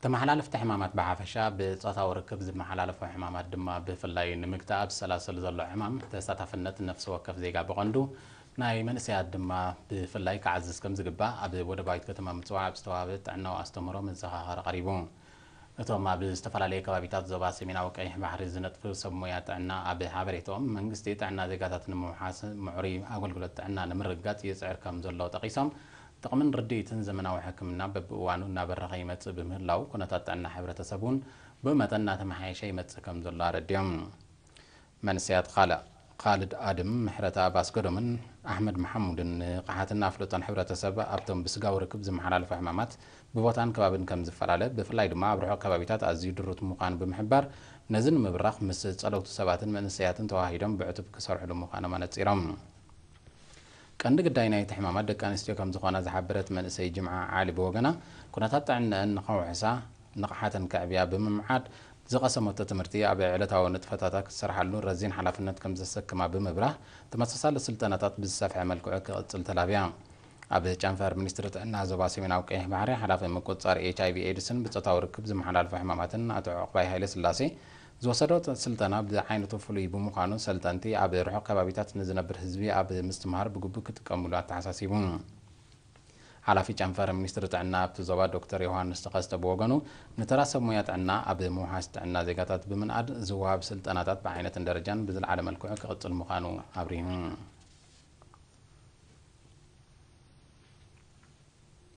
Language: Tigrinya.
ተመሓላለፍቲ ሕማማት ብሓፈሻ፣ ብጾታዊ ርክብ ዝመሓላለፉ ሕማማት ድማ ብፍላይ ንምግታእ ኣብ ዝሰላሰል ዘሎ ሕማም ተሳታፍነት ነፍሲ ወከፍ ዜጋ ብቐንዱ ናይ መንእሰያት ድማ ብፍላይ ክዓዝዝ ከም ዝግባእ ኣብ ወደባዊት ከተማ ምጽዋዕ ኣብ ዝተዋህበ ጥዕናዊ ኣስተምህሮ መዘኻኸሪ ቀሪቡ። እቶም ኣብ ዝተፈላለየ ከባቢታት ዞባ ሰሜናዊ ቀይሕ ባሕሪ ዝነጥፉ ሰብ ሞያ ጥዕና ኣብ ሓበሬታኦም መንግስቲ ጥዕና ዜጋታት ንምውሓስ ምዕሩይ ኣገልግሎት ጥዕና ንምርግጋጽ ይጽዕር ከም ዘሎ ጠቒሶም ጥቕምን ርድኢትን ዘመናዊ ሕክምና በብእዋኑ እናበረኸ ይመጽእ ብምህላው ኩነታት ጥዕና ሕብረተሰብ እውን ብመጠን እናተመሓየሸ ይመጽእ ከም ዘሎ ኣረዲኦም። መንእሰያት ካልእ ካልድ ኣድም ምሕረተኣብ ኣስገዶምን ኣሕመድ መሓሙድን ንቕሓትን ኣፍልጦን ሕብረተሰብ ኣብቶም ብስጋዊ ርክብ ዝመሓላለፉ ሕማማት ብቦታን ከባብን ከም ዝፈላለ ብፍላይ ድማ ኣብ ርሑቕ ከባቢታት ኣዝዩ ድሩት ምዃኑ ብምሕባር ነዚ ንምብራኽ ምስ ጸለውቲ ሰባትን መንእሰያትን ተዋሂዶም ብዕቱብ ክሰርሕሉ ምዃኖም ኣነጺሮም። ቀንዲ ግዳይ ናይቲ ሕማማት ደቂ ኣንስትዮ ከም ዝኾና ዝሓበረት መንእሰይ ጅምዓ ዓሊ ብወገና ኩነታት ጥዕነአን ንኸውሕሳ ንቕሓተን ከዕብያ ብምምዓድ ዝቐሰመቶ ትምህርቲ ኣብ ዕለታዊ ንጥፈታታ ክትሰርሓሉ ረዚን ሓላፍነት ከም ዘሰክማ ብምብራህ ተመሳሳሊ ስልጠናታት ብዝሰፍሐ መልክዑ ክቕጽል ተላብያ። ኣብ ጨንፈር ሚኒስትሪ ጥዕና ዞባ ሰሜናዊ ቀይሕ ባሕሪ ሓላፊ ምቁጽጻር ኤች ኣይቪ ኤድስን ብጾታዊ ርክብ ዝመሓላልፉ ሕማማትን ኣቶ ዕቑባይ ሃይለ ስላሴ ዝወሰዶ ስልጠና ብዓይነቱ ፍሉይ ብምዃኑ ሰልጠንቲ ኣብ ርሑቕ ከባቢታት ንዝነብር ህዝቢ ኣብ ምስትምሃር ብግቡእ ክጥቀምሉ ኣተሓሳሲቡ። ሓላፊ ጨንፈር ሚኒስትሪ ጥዕና ኣብቲ ዞባ ዶክተር ዮሃንስ ተኸስተ ብወገኑ ንተራ ሰብ ሞያ ጥዕና ኣብ ምውሓስ ጥዕና ዜጋታት ብምንኣድ ዝወሃብ ስልጠናታት ብዓይነትን ደረጃን ብዝለዓለ መልክዑ ክቕጽል ምዃኑ ኣብሪሁ።